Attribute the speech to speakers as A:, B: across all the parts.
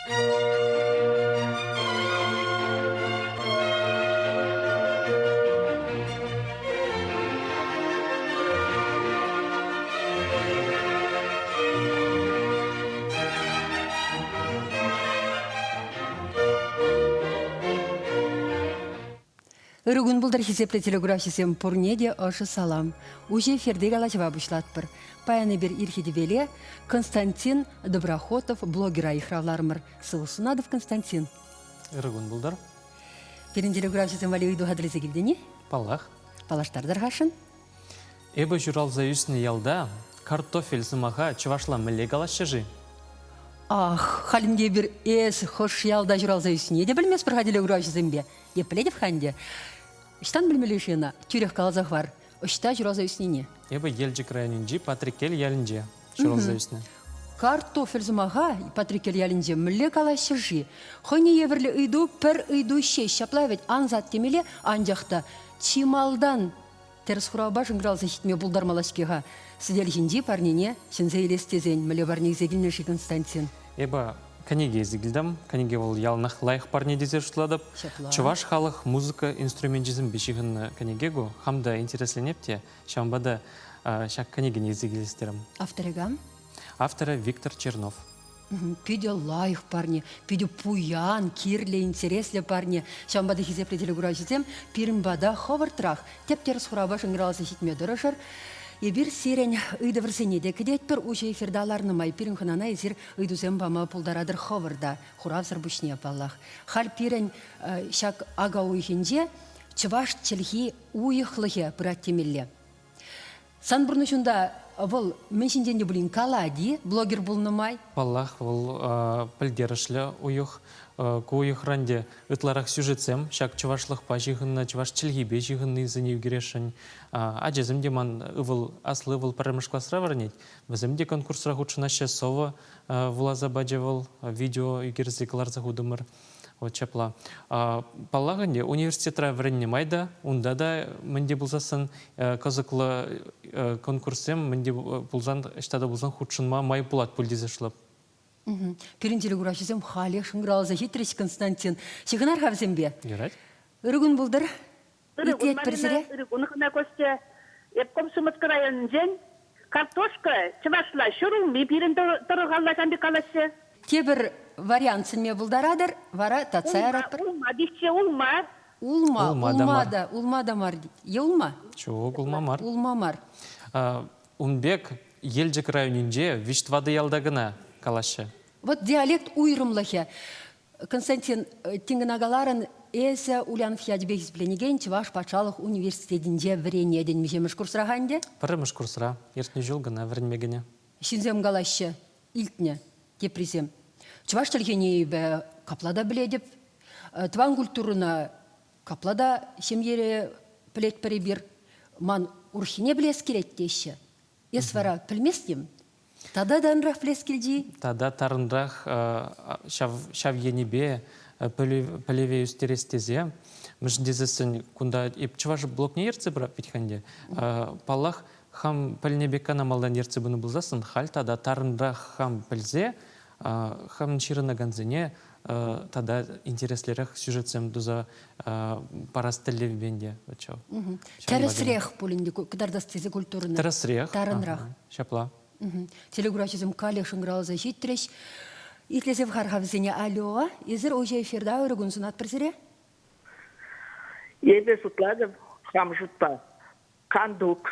A: Ырӑ кун пултӑр, хисеплӗ телекуравҫӑсем, пурне те ӑшӑ салам. Уҫӑ эфирти калаҫӑва пуҫлатпӑр. Паян эпир ирхи тӗпеле Константин Доброхотов блогера йыхравларӑмӑр. Сывлӑх сунатӑп, Константин.
B: Ырӑ кун пултӑр.
A: Пирӗн телекуравҫӑсем валли ыйту хатӗрлесе килтӗн-и?
B: Паллах.
A: Паллаштартӑр-хашӑн.
B: Эпӗ ҫуралса ӳснӗ ялта картофель сӑмаха чӑвашла мӗнле калаҫҫӗ-ши?
A: Ах, халь ӗнтӗ эпир эс хӑш ялта ҫуралса ӳснине те пӗлместпӗр-ха телекуравҫӑсемпе. Епле-тӗп-ха ӗнтӗ? Ӑҫтан пӗлмелле-ши ӑна? Тӳрех каласа хӑвар. Ӑҫта ҫуралса ӳснине?
B: Эпӗ Елчӗк районӗнчи Патреккел ялӗнче ҫуралса ӳснӗ.
A: Картофель сӑмаха Патреккел ялӗнче мӗнле калаҫҫӗ-ши? Хӑйне евӗрлӗ ыйту пӗр ыйту ҫеҫ. Ҫапла вӗт ансат темелле, анчах та чи малтан тӗрӗс хуравпа шӑнкӑравласа ҫитме пултармалла-ҫке-ха. Сӗтел ҫинчи парнене ҫӗнсе илес тесен мӗнле парне илсе килнӗ-ши Константин?
B: Эпӗ кӗнеке илсе килтӗм. Кӗнеке вӑл яланах лайӑх парне тесе шутлатӑп.
A: Ҫапла.
B: Чӑваш халӑх музыка инструменчӗсемпе ҫыхӑннӑ кӗнеке ку. Хам та интересленеп те, ҫавӑнпа та ҫак кӗнекене илсе килес терӗм.
A: Авторӗ кам?
B: Авторӗ Виктор Чернов.
A: Питӗ лайӑх парне, питӗ пуян, кирлӗ, интереслӗ парне. Ҫавӑнпа та хисеплӗ телекуравҫӑсем пирӗн пата хӑвӑртрах тӗп-тӗрӗс хуравпа шӑнкӑравласа ҫитме тӑрӑшӑр. Эпир сирӗн ыйтӑвӑрсене те кӗтетпӗр. Уҫӑ эфирта ларнӑ май пирӗн хӑнана эсир ыйтусем пама пултаратӑр хӑвӑр та, хуравсӑр пуҫне, паллах. Халь пирӗн ҫак ака уйӑхӗнче чӑваш чӗлхи уйӑхлӑхӗ пырать темелле. Сан пурнӑҫунта вӑл мӗн ҫинчен те пулин калать-и, блогер пулнӑ май?
B: Паллах, вӑл пӗлтерӗшлӗ уйӑх. Ку уйӑхран те ытларах сюжетсем ҫак чӑвашлӑхпа ҫыхӑннӑ, чӑваш чӗлхипе ҫыхӑннисене ӳкересшӗн. Ачасем те ман ывӑл, аслӑ ывӑл пӗрремӗш класра вӗренет. Вӗсем те конкурсра хутшӑнаҫҫӗ, сӑвӑ вуласа пачӗ вӑл, видео ӳкерсе кӑларса хутӑмӑр. Вот ҫапла. Паллах ӗнтӗ, университетра вӗреннӗ май та, унта та мӗн те пулсассӑн кӑсӑклӑ конкурссем мӗн те пулсан, ӑҫта та пулсан хутшӑнма май пулать пуль тесе шутлап.
A: Пирӗн телекуравҫӑсем халех шӑнкӑравласа ҫитрӗҫ, Константин. Ҫыхӑнар-ха вӗсемпе.
B: Юрать.
A: Ырӑ кун пултӑр.
C: Ырӑ кун,
A: Итлетпӗр
C: Марина.
A: сире.
C: Ырӑ кун, хӑна Костя. Эп Комсомольски районӗнчен. Картошка чӑвашла ҫӗрулми пирӗн тӑрӑхалла ҫам пек калаҫҫӗ.
A: Тепӗр вариант сӗнме пултаратӑр, вара татса
C: Улма,
A: яратпӑр.
C: улма теҫҫӗ, улма.
A: Улма,
B: Улма та
A: улма
B: мар.
A: та, улма та мар. Е улма?
B: Ҫук, улма мар.
A: Улма мар.
B: Ун пек Елчӗк районӗнче виҫ-тӑватӑ ялта кӑна калаҫҫӗ.
A: Вот диалект уйрӑмлӑхӗ. Константин, тин кӑна каларӑн, эсӗ Ульянов ячӗпе хисепленекен Чӑваш патшалӑх университетӗнче вӗренетӗн. Миҫемӗш курсра-ха ӗнтӗ?
B: Пӗрремӗш курсра. Иртнӗ ҫул кӑна вӗренме кӗнӗ.
A: Ҫынсем калаҫҫӗ, илтнӗ теприсем. Чӑваш чӗлхине эпӗ капла та пӗлетӗп. Тӑван культурӑна капла та ҫемьере пӗлетпӗр эпир. Ман урӑххине пӗлес килет теҫҫӗ. Эс вара пӗлместӗм. Тата тарӑнрах пӗлес килчӗ-и?
B: Тата тарӑнрах ҫав, ҫав енӗпе пӗлӗве ӳстерес тесе, мӗншӗн тесессӗн кунта эп чӑваш блокне ертсе пырап вӗт-ха ӗнтӗ. Паллах, хам пӗлнӗ пек кӑна малтан ертсе пынӑ пулсассӑн, халь тата тарӑнрах хам пӗлсе, хам ҫырӑнакансене тата интереслӗрех сюжетсем туса парас тӗллевпе ӗнтӗ. Ҫав.
A: Тӗрӗсрех пуль ӗнтӗ кӑтартас тесе культурӑна.
B: Тӗрӗсрех.
A: Тарӑнрах.
B: Ҫапла.
A: Телекуравҫӑсем каллех шӑнкӑравласа ҫитрӗҫ. Итлесе пӑхар-ха вӗсене. Алло, эсир уҫӑ эфирта ырӑ кун сунатпӑр сире.
D: Эпӗ шутлатӑп хам шутпа. Кантук.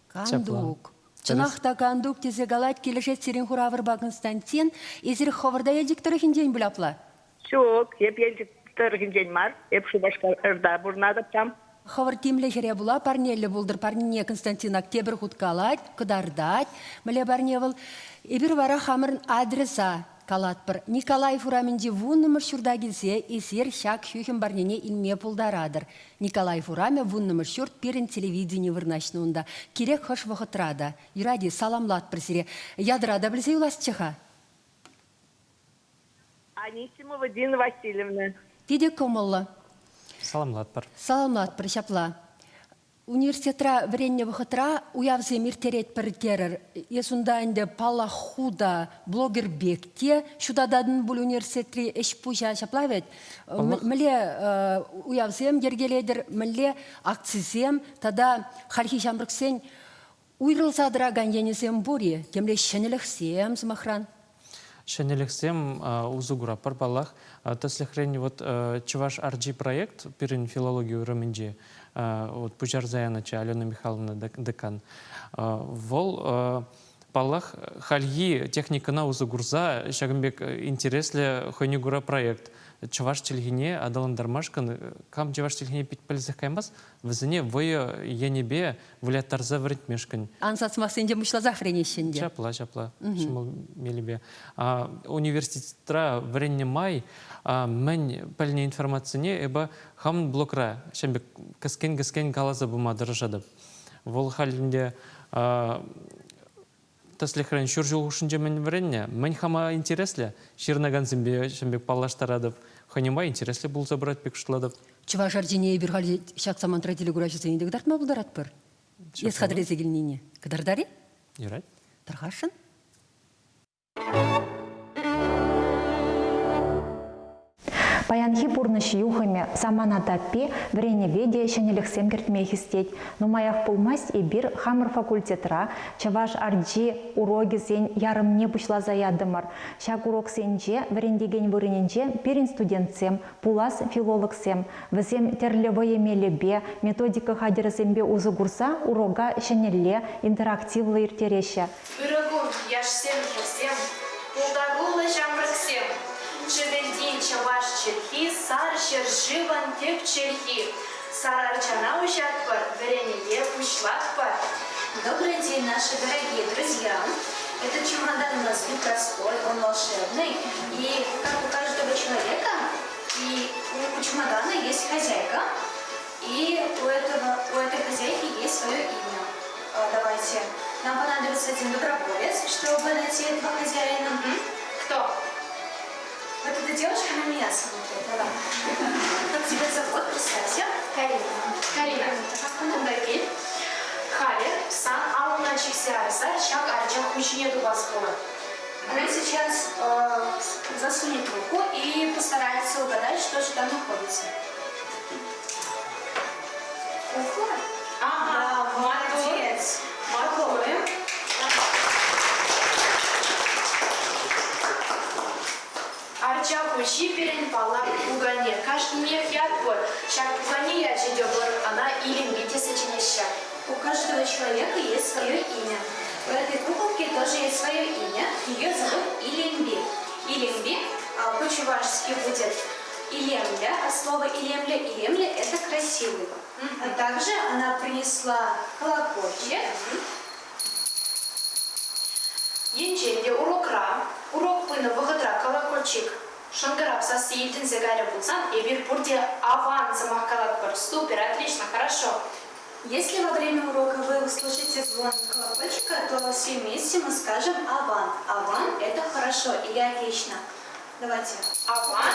A: Кантук. Чӑнах та кантук тесе калать, килӗшет сирӗн хуравӑрпа Константин. Эсир хӑвӑр та Елчӗк тӑрӑхӗнчен пуль апла?
D: Ҫук, эп Елчӗк тӑрӑхӗнчен мар. Эп Шупашкарта пурӑнатӑп там.
A: Хӑвӑр тимлӗ хӗре пула парнеллӗ пултӑр. Парнене Константин ак тепӗр хут калать, кӑтартать. Мӗнле парне вӑл? Эпир вара хамӑрӑн адреса Калатпӑр, Николаев урамӗнчи вуннӑмӗш ҫурта килсе эсир ҫак хӳхӗм парнене илме пултаратӑр. Николаев урамӗ вуннӑмӗш ҫурт пирӗн телевидени вырнаҫнӑ унта. Кирек хӑш вӑхӑтра та. Юрать-и, саламлатпӑр сире. Ятӑра та пӗлсе юласчӗ-ха.
D: Анисимова Дина Васильевна.
A: Питӗ кӑмӑллӑ.
B: Саламлатпӑр.
A: Саламлатпӑр, ҫапла. Университетра вӗреннӗ вӑхӑтра уявсем ирттеретпӗр терӗр. Эс унта ӗнтӗ паллах ху та блогер пек те ҫутататӑн пуль университетри ӗҫ-пуҫа ҫапла вӗт? Мӗнле уявсем йӗркелетӗр, мӗнле акцисем тата хальхи ҫамрӑксен уйрӑлса тӑракан енӗсем пур-и? Темле ҫӗнӗлӗхсем, сӑмахран?
B: Ҫӗнӗлӗхсем усӑ куратпӑр, паллах. Тӗслӗхрен, вот Чӑваш арчи проект пирӗн филологи уйрӑмӗнче вот пуҫарса янӑччӗ Алена Михайловна декан. Вӑл, паллах, хальхи техникӑна усӑ курса ҫакӑн пек интереслӗ хӑйне кура проект чӑваш чӗлхине аталантармашкӑн кам чӑваш чӗлхине пит пӗлсех каймасть, вӗсене вӑйӑ енӗпе выляттарса вӗрентмешкӗн.
A: Ансат сӑмахсенчен пуҫласах вӗренеҫҫӗ ӗнтӗ.
B: Ҫапла, ҫапла, ҫӑмӑл мелӗпе. Университетра вӗреннӗ май мӗн пӗлнӗ информацине эпӗ хамӑн блогра ҫавӑн пек кӗскен-кӗскен каласа пыма тӑрӑшатӑп. Вӑл халь ӗнтӗ тӗслӗхрен ҫур ҫул хушшинче мӗн вӗреннӗ, мӗн хама интереслӗ, ҫырӑнакансемпе ҫавӑн пек паллаштаратӑп. Хӑйне май интереслӗ пулса пырать пек шутлатӑп.
A: Чӑваш арчине эпир халь ҫак самантра телекураҫӑсене те кӑтартма пултаратпӑр. Эс хатӗрлесе килнине кӑтартар-и?
B: Юрать.
A: Тархасшӑн.
E: Паянхи пурнӑҫ юхӑмӗ, самана таппи вӗренӗве те ҫӗнӗлӗхсем кӗртме хистет. Нумаях пулмасть эпир хамӑр факультетра чӑваш арчи урокӗсен ярӑмне пуҫласа ятӑмӑр. Ҫак уроксенче вӗрентекен вырӑнӗнче пирӗн студентсем, пулас филологсем. Вӗсем тӗрлӗ вӑйӑ мелӗпе, методика хатӗрӗсемпе усӑ курса урока ҫӗнӗлле, интерактивлӑ ирттереҫҫӗ.
F: Ырӑ кун, яшсем, хӗрсем, пултаруллӑ ҫамрӑксем! Чӗвӗлти чӑваш чӗлхи сар ҫӗршывӑн тӗп чӗлхи. Сар арчана уҫатпӑр, вӗренӗве пуҫлатпӑр.
G: Добрый день, наши дорогие друзья! Этот чемодан у нас непростой, он волшебный. И как у каждого человека, и у чемодана есть хозяйка, и у, этого, у этой хозяйки есть свое имя. Давайте. Нам понадобится один доброволец, чтобы найти этого хозяина. Кто? Вот эта девушка на меня смотрит. Давай. Как тебя зовут? Представься.
F: Карина. Карина. Кунта кил. Халӗ сан аллуна чиксе ярса ҫак арча хуҫине тупас пулать.
G: Она сейчас э, засунет руку и постарается угадать, что же там находится. Кукла?
F: Ага,
G: да, молодец.
F: Маттур. Арча хуҫи пирӗн паллах пукане. Кашнинех ят пур. Ҫак пукане ячӗ те пур, ӑна Илемпи тесе чӗнеҫҫӗ.
G: У каждого человека есть свое имя. У этой куколки тоже есть свое имя. Ее зовут Илемби. Илемби по-чувашски будет Илемля, а слово Илемля, Илемля – это красивый. А также она принесла колокольчик.
F: Енчен те урокра, урок пынӑ вӑхӑтра колокольчик шӑнкӑрав сасси илтӗнсе кайрӗ пулсан, эпир пурте аван сӑмах калатпӑр. Супер, отлично, хорошо.
G: Если во время урока вы услышите звон колокольчика, то все вместе мы скажем «аван». «Аван» – это хорошо или отлично. Давайте.
F: Аван?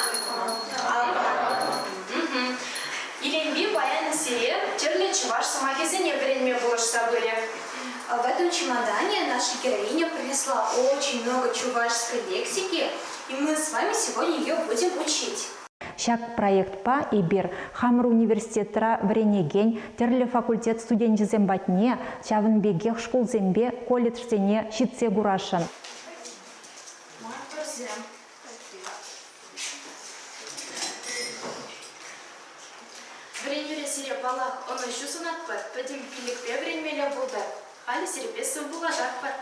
G: Аван.
F: Илемпи паян сире тӗрлӗ чӑваш сӑмахӗсене вӗренме пулӑшса пырӗ.
G: В этом чемодане наша героиня принесла очень много чувашской лексики, и мы с вами сегодня ее будем учить.
E: Ҫак проектпа эпир хамӑр университетра вӗренекен тӗрлӗ факультет студенчӗсем патне, ҫавӑн пекех шкулсемпе колледжсене ҫитсе курасшӑн.
F: Маттурсем. Вӗренӳре сире, паллах, ӑнӑҫу сунатпӑр, пӗтӗм пиллӗкпе вӗренмелле пултӑр. Халӗ сирӗнпе сывпуллашатпӑр.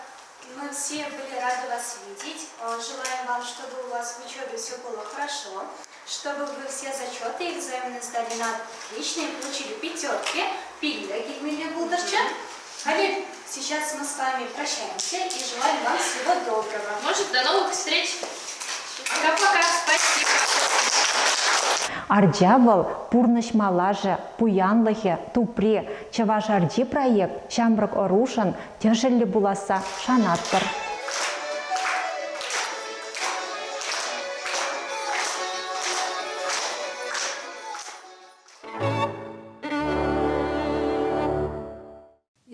G: Мы все были рады вас видеть. Желаем вам, чтобы у вас в учебе все было хорошо, чтобы вы все зачеты и экзамены сдали на отлично и получили пятерки. Пиллӗк илмелле пултӑрччӗ. Халӗ сейчас мы с вами прощаемся и желаем вам всего доброго.
F: Может, до новых встреч. Пока-пока. Спасибо.
E: Арча вӑл пурнӑҫ малашӗ, пуянлӑхӗ, тупри. Чӑваш арчи проект ҫамрӑк ӑрушӑн тӗшӗллӗ пуласса шанатпӑр.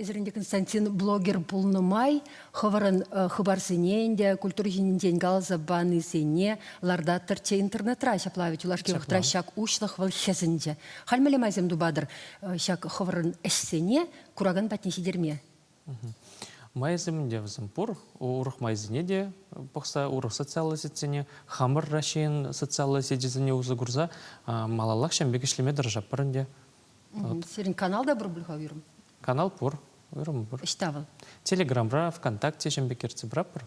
A: Эсир ӗнтӗ, Константин, блогер пулнӑ май хӑвӑрӑн хыпарсене ӗнтӗ культура ҫинчен каласа панисене лартаттӑрччӗ интернетра. Ҫапла вӗт юлашки вӑхӑтра ҫак уҫлӑх вӑл хӗсӗнчӗ. Халь мӗнле майсем тупатӑр ҫак хӑвӑрӑн ӗҫсене куракан патне ҫитерме?
B: Майсем ӗнтӗ вӗсем пур. Урӑх майсене те пӑхса, урӑх социаллӑ сетьсене, хамӑр Раҫҫейӗн социаллӑ сечӗсене усӑ курса малаллах ҫавӑн пек ӗҫлеме тӑрӑшатпӑр ӗнтӗ.
A: Сирӗн канал та пур пуль-ха уйрӑм?
B: Канал пур, уйрӑм пур.
A: Ӑҫта вӑл?
B: Телеграмра, ВКонтакте ҫын пек ертсе пыратпӑр.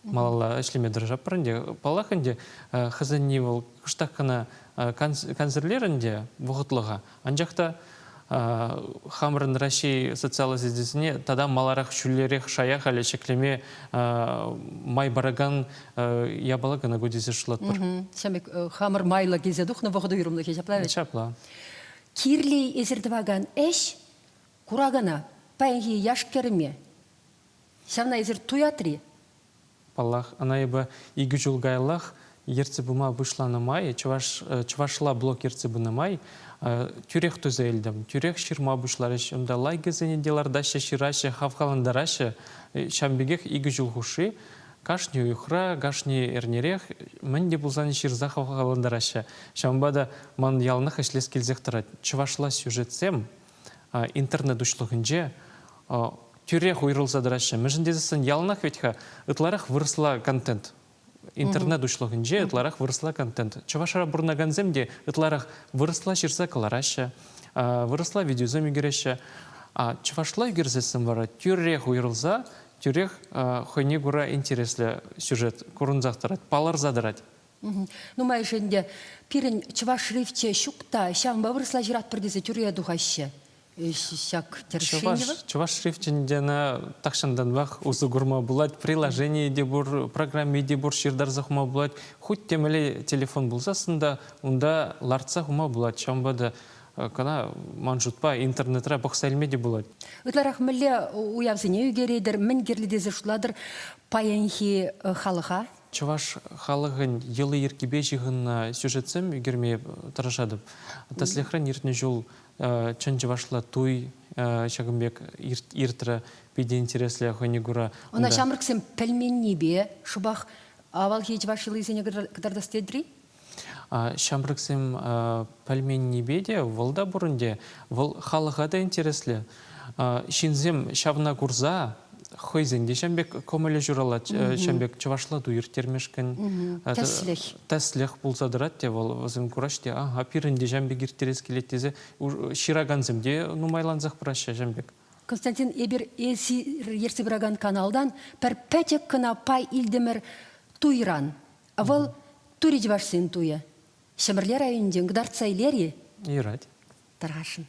B: Малалла ӗҫлеме тӑрӑшатпӑр ӗнтӗ. Паллах ӗнтӗ, хӑсанни вӑл кӑштах кӑна кансӗрлер ӗнтӗ вӑхӑтлӑха. Анчах та хамӑрӑн Раҫҫей социаллӑ сетьсене тата маларах ҫӳллӗрех шая халӗ ҫӗклеме май паракан япала кӑна ку тесе шутлатпӑр.
A: Ҫавӑн пек хамӑр майлӑ килсе тухнӑ вӑхӑт уйрӑмлӑхӗ ҫапла вӗт?
B: Ҫапла.
A: Кирлӗ эсир тӑвакан ӗҫ куракана, паянхи яш-кӗрӗме ҫавна эсир туятри?
B: Паллах, ӑна эпӗ икӗ ҫул каяллах ертсе пыма пуҫланӑ май, чӑваш, чӑвашла блок ертсе пынӑ май тӳрех туса илтӗм. Тӳрех ҫырма пуҫларӗҫ. Унта лайкӗсене те лартаҫҫӗ, ҫыраҫҫӗ, хавхалантараҫҫӗ. Ҫавӑн пекех икӗ ҫул хушши кашни уйӑхра, кашни эрнерех мӗн те пулсан ҫырса хавхалантараҫҫӗ. Ҫавӑнпа та ман яланах ӗҫлес килсех тӑрать. Чӑвашла сюжетсем интернет уҫлӑхӗнче тӳрех уйрӑлса тӑраҫҫӗ. Мӗншӗн тесессӗн яланах вӗт-ха ытларах вырӑсла контент. Интернет уҫлӑхӗнче ытларах вырӑсла контент. Чӑвашра пурӑнакансем те ытларах вырӑсла ҫырса кӑлараҫҫӗ, вырӑсла видеосем ӳкереҫҫӗ. А чӑвашла ӳкерсессӗн вара тӳрех уйрӑлса, тӳрех хӑйне кура интереслӗ сюжет курӑнсах тӑрать, палӑрса тӑрать.
A: Нумайӑшӗ ӗнтӗ пирӗн чӑваш шрифчӗ ҫук та, ҫавӑнпа вырӑсла ҫыратпӑр тесе тӳрре тухаҫҫӗ. Ҫак тӗрӗсшӗн
B: Чӑваш, чӑваш шрифчӗн те ӑна тахҫантанпах усӑ курма пулать. Приложенийӗ те пур, программи те пур, ҫыртарса хума пулать. Хуть темле телефон пулсассӑн та унта лартса хума пулать. Ҫавӑнпа та кӑна ман шутпа интернетра пӑхса илме те пулать.
A: Ытларах мӗнле уявсене ӳкеретӗр, мӗн кирлӗ тесе шутлатӑр паянхи халӑха?
B: Чӑваш халӑхӗн йӑли-йӗркипе ҫыхӑннӑ сюжетсем ӳкерме тӑрӑшатӑп. Тӗслӗхрен, иртнӗ ҫул чӑн чӑвашла туй ҫакӑн пек иртрӗ. Питӗ интереслӗ хӑйне кура.
A: Ӑна ҫамрӑксем пӗлменнипе шӑпах авалхи чӑваш йӑлисене кӑтартас тетӗр-и?
B: Ҫамрӑксем пӗлменнипе те вӑл та пур ӗнтӗ. Вӑл халӑха та интереслӗ. Ҫынсем ҫавна курса хӑйсен те ҫавӑн пек кӑмӑлӗ ҫуралать, ҫавӑн пек чӑвашла туй ирттермешкӗн.
A: Тӗслӗх.
B: Тӗслӗх пулса тӑрать те вӑл. Вӗсем кураҫ те, ага, пирӗн те ҫавӑн пек ирттерес килет тесе ҫыракансем те нумайлансах пыраҫҫӗ ҫавӑн пек.
A: Константин, эпир эсир ертсе пыракан каналтан пӗр пӗчӗк кӑна пай илтӗмӗр туйран. Вӑл тури чӑвашсен туйӗ. Ҫӗмӗрле районӗнчен кӑтартса илер-и?
B: Юрать.
A: Тархасшӑн.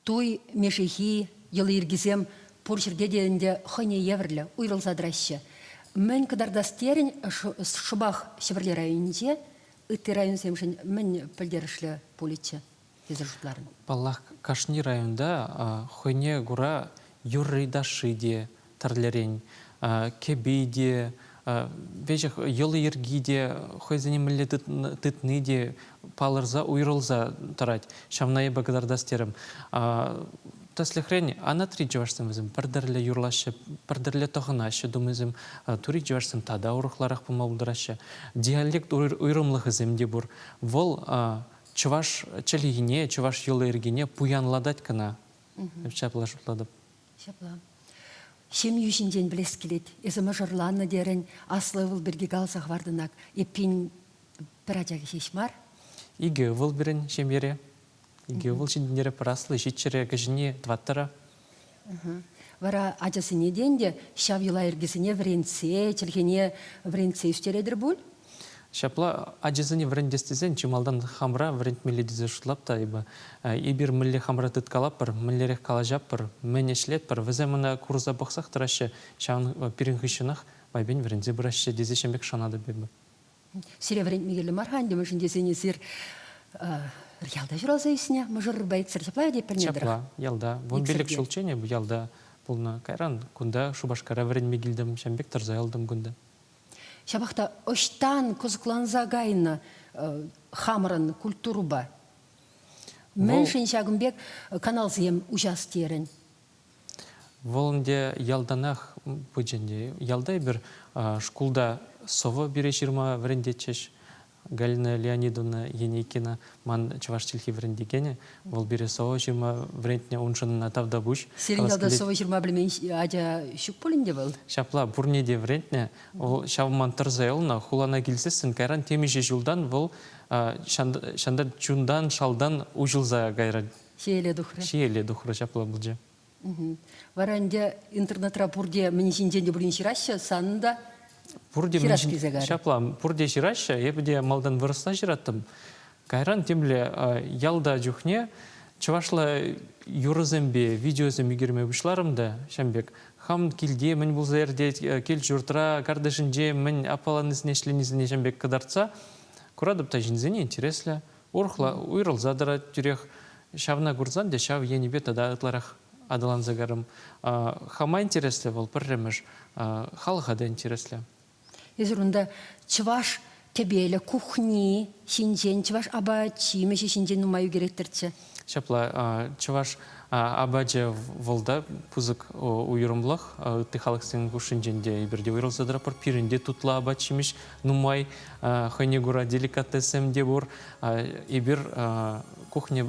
A: Туй мешехи, йӑли-йӗркисем пур ҫӗрте те ӗнтӗ хӑйне евӗрлӗ уйрӑлса тӑраҫҫӗ. Мӗн кӑтартас терӗн шӑпах Ҫӗмӗрле районӗнче ытти районсемшӗн мӗн пӗлтерӗшлӗ пулӗччӗ тесе шутларӑн?
B: Паллах, кашни районта хӑйне кура юрри-ташши те тӗрлӗрен, кӗпи те, веҫех йӑли-йӗрки те, хӑйсене мӗнле тытни те палӑрса уйрӑлса тӑрать. Ҫавна эпӗ кӑтартас терӗм. Тӗслӗхрен, анатри чӑвашсем вӗсем пӗр тӗрлӗ юрлаҫҫӗ, пӗр тӗрлӗ тӑхӑнаҫҫӗ тумӗсем, тури чӑвашсем тата урӑхларах пулма пултараҫҫӗ. Диалект уйрӑмлӑхӗсем те пур. Вӑл чӑваш чӗлхине, чӑваш йӑли-йӗркине пуянлатать кӑна. Ҫапла шутлатӑп.
A: Ҫапла. Ҫемйӳ ҫинчен пӗлес килет. Эсӗ мӑшӑрланнӑ терӗн, аслӑ ывӑл пирки каласа хӑвартӑн ак. Эппин, пӗр ача ҫеҫ мар.
B: Икӗ ывӑл пирӗн ҫемьере. Икӗ ывӑл ҫитӗнтере пӗр асли ҫиччӗре, кӗҫӗнни тӑваттӑра.
A: Вара ачасене те ӗнтӗ ҫав йӑла-йӗркесене вӗрентсе, чӗлхене вӗрентсе ӳстеретӗр пуль?
B: Ҫапла ачасене вӗрентес тесен чи малтан хамӑра вӗрентмелле тесе шутлап та эпӗ. Эпир мӗнле хамӑра тыткалатпӑр, мӗнлерех калаҫатпӑр, мӗн ӗҫлетпӗр, вӗсем ӑна курса пӑхсах тӑраҫҫӗ, ҫавӑн пирӗн хыҫҫӑнах майпен вӗренсе пыраҫҫӗ тесе ҫын пек шанатӑп эпӗ.
A: Сире вӗрентме кирлӗ мар-ха ӗнтӗ, мӗншӗн тесен эсир ялта ҫуралса ӳснӗ, мӑшӑрпа иксӗр ҫапла тет пӗлнӗ
B: Ҫапла, ялта. 15 ҫулччен эпӗ ялта пулнӑ. Кайран кунта Шупашкара вӗренме килтӗм, ҫавӑн пек тӑрса юлтӑм кунта.
A: Ҫапах та ӑҫтан кӑсӑкланса кайнӑ хамӑрӑн культурӑпа? Мӗншӗн ҫакӑн пек каналсем уҫас терӗн?
B: Вӑл ӗнтӗ ялтанах пычӗ ӗнтӗ. Ялта эпир шкулта сӑвӑ пире ҫырма вӗрентетчӗҫ. Галина Леонидовна Еникина ман чӑваш чӗлхи вӗрентекенӗ. Вӑл пире сӑвӑ ҫырма вӗрентнӗ, уншӑн ӑна тавтапуҫ.
A: Сирӗн ялта сӑвӑ ҫырма пӗлмен ача ҫук пуль ӗнтӗ вӑл?
B: Ҫапла, пурне те вӗрентнӗ. Вӑл ҫав ман тӑрса юлнӑ. Хулана килсессӗн кайран темиҫе ҫултан вӑл ҫанта чунтан, шалтан уҫӑлса кайрӗ.
A: Ҫиеле тухрӗ.
B: Ҫиеле тухрӗ, ҫапла пулчӗ.
A: Вара ӗнтӗ интернетра пурте мӗн ҫинчен те пулин ҫыраҫҫӗ, санӑн та
B: пурте
A: ҫырас килсе кайрӗ.
B: Ҫапла, пурте ҫыраҫҫӗ. Эпӗ те малтан вырӑсла ҫыраттӑм. Кайран темле ялта чухне чӑвашла юрӑсемпе видеосем ӳкерме пуҫларӑм та ҫавӑн пек. Хам килте мӗн пулса иртет, кил-ҫуртра, картишӗнче мӗн аппаланнисене, ӗҫленисене ҫавӑн пек кӑтартса куратӑп та ҫынсене интереслӗ. Урӑхла уйрӑлса тӑрать тӳрех. Ҫавна курсан те ҫав енӗпе тата ытларах аталанса кайрӑм. Хама интереслӗ вӑл пӗрремӗш, халӑха та интереслӗ.
A: Эсир унта чӑваш тӗпелӗ, кухни ҫинчен, чӑваш апат-ҫимӗҫӗ ҫинчен нумай ӳкереттӗрччӗ.
B: Ҫапла, чӑваш апачӗ вӑл та пысӑк уйрӑмлӑх. Ытти халӑхсен хушшинчен те эпир те уйрӑлса тӑратпӑр. Пирӗн те тутлӑ апат-ҫимӗҫ нумай, хӑйне кура деликатессем те пур. Эпир кухня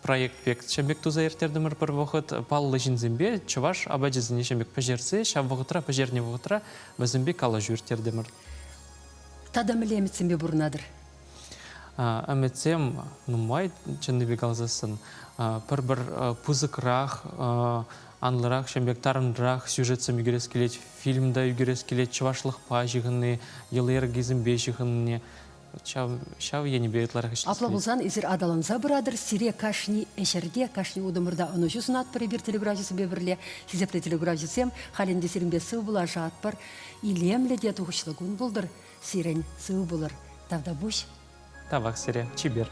B: проект пек ҫав пек туса ирттертӗмӗр пӗр вӑхӑт. Паллӑ ҫынсемпе чӑваш апачӗсене ҫав пек пӗҫерсе, ҫав вӑхӑтра пӗҫернӗ вӑхӑтра вӗсемпе калаҫу ирттертӗмӗр.
A: Тата мӗнле ӗмӗтсемпе пурӑнатӑр?
B: Ӗмӗтсем нумай, чӑннипе каласассӑн. Пӗр-пӗр пысӑкрах, анлӑрах, ҫавӑн пек тарӑнрах сюжетсем ӳкерес килет, фильм та ӳкерес килет, чӑвашлӑхпа ҫыхӑнни, йӑли-йӗркисемпе ҫыхӑнни. Ҫав, ҫав енӗпе ытларах ӗҫлес
A: Апла пулсан эсир аталанса пыратӑр, сире кашни ӗҫӗрте, кашни утӑмӑрта ӑнӑҫу сунатпӑр эпир телекуравҫӑсемпе пӗрле. Хисеплӗ телекуравҫӑсем, халь ӗнтӗ сирӗнпе сыв пулашатпӑр. Илемлӗ те тухӑҫлӑ кун пултӑр сирӗн, сыв пулӑр. Тавтапуҫ.
B: Тавах сире, чипер.